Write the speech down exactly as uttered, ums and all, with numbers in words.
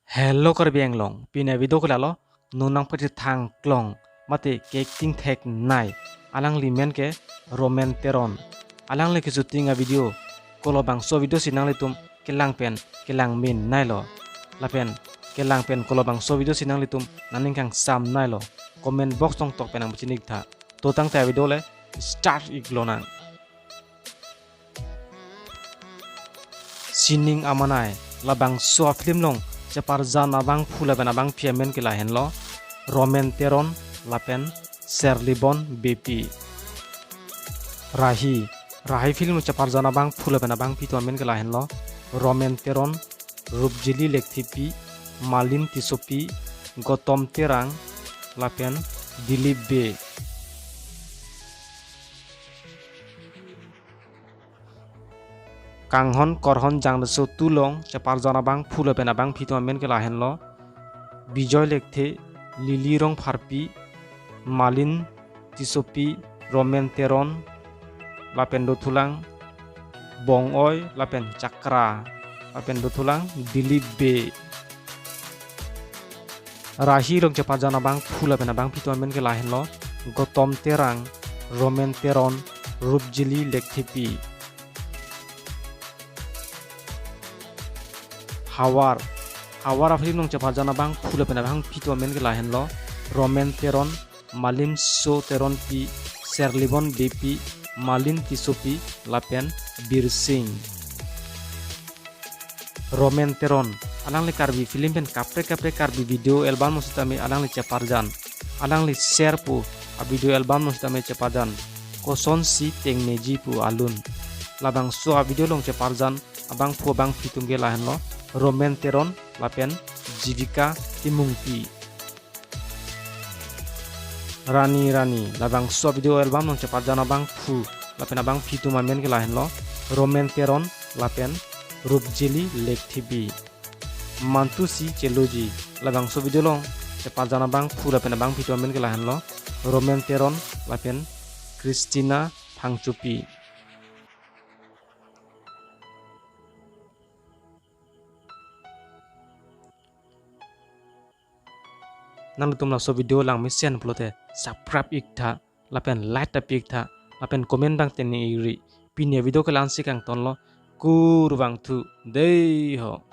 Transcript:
Hello Karbi Anglong, pini avideo ke lalo, non nangpachethang klong mate ke-acting theknei, alangli men ke Romen Teron. Alangli ke-shooting avideo, kolobangso avideo si nanglitum kelang pen kelang min neilo. Lapen kelang pen kolobangso avideo si nanglitum nangning kangsamneilo. Comment box tongtok pen nangpachini iktha. To tangte avideo le start ik lonang. Sining Amanai, labangso afilm along cheparjan abangphu lapen abangphi amen ke lahenlo, Romen Teron lapen Serlibon Beypi. Rahi, Rahi film along cheparjan abangphu lapen abangphi atum amen ke lahenlo, Romen Teron, Rupjili Lekthepi, Malin Tissopi, Gautam Terang, lapen Dilip Bey. Kanghon Korhon Jangdeso two along cheparjan abangphu lapen abangphi atum amen ke lahenlo, Bijoy Lekthe, Lily Rongpharpi, Malin Tissopi, Romen Teron, lapen dothulang Bong-oi lapen Chakra, lapen dothulang Dilip Bey. Rahi along cheparjan abangphu lapen abangphi atum amen ke lahenlo, Gautam Terang, Romen Teron, Rupjili Lekthepi. Havar, Havar afilm along cheparjan abangphu lapen abangphi atum amen ke lahenlo, Romen Teron, Malimso Teronpi, Serlibon Beypi, Malin Tissopi, lapen Bir Singh. Romen Teron, alangli Karbi film pen kaprek kaprek Karbi video album along sitame alangli cheparjan. Alangli Ser pu avideo album along sitame cheparjan, Kosonsi Thengneji pu alun. Labangso avideo along cheparjan abangphu abangphi atum ke lahenlo, Romen Teron lapen Jivika Timungpi. Rani Rani, labangso avideo album along cheparjan abangphu lapen abangphi atum amen ke lahenlo, Romen Teron lapen Rupjili Lekthepi. Mantu Si Cheloji, labangso avideo along cheparjan abangphu lapen abangphi atum amen ke lahenlo, Romen Teron lapen Christina Phangchopi. Nangtum laso video langmesen pulote subscribe iktha, lapen like ta pi iktha, lapen comment abang ta ning ikri. Pini avideo ke la-ansi kangtonlo, kurvangthu, dei ho.